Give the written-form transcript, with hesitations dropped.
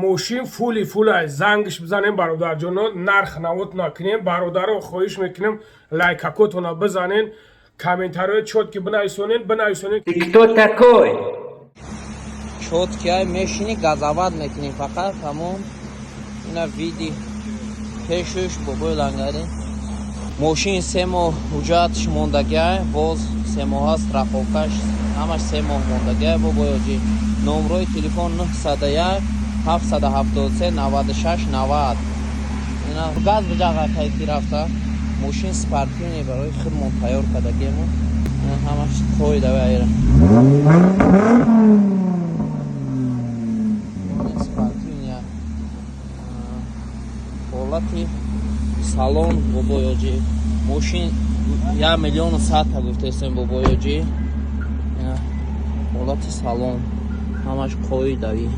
Мошин фули фулай, зангш бизанем, бародарҷоно, нарх навот накунем. Бародаро, хоҳиш мекунем, лайкакотона бизанен, комментариҳои чёткий бинависонен, бинависонен. Ты кто такой? Чёткий ай, мешини, газовать мекунӣ фақат, тамом. Ина види пешуш, бобои лангари. Мошин 3 моҳ ҳуҷҷатш мондагиай, боз 3 моҳа страховкаш, ҳамаш 3 моҳ мондагиай, бобои оҷӣ. Номрои телефон 901 773 96 90. Ина газ биҷаға кайки рафта. Мошин спортивный, барои худмон тайёр кардагиему. Ина ҳамаш қоида айра. Спортивный ҳолати салон, бобоёҷӣ. Мошин 1 миллиону 100 та гуфтесем, бобоёҷӣ. Ҳолати салон ҳамаш қоидави.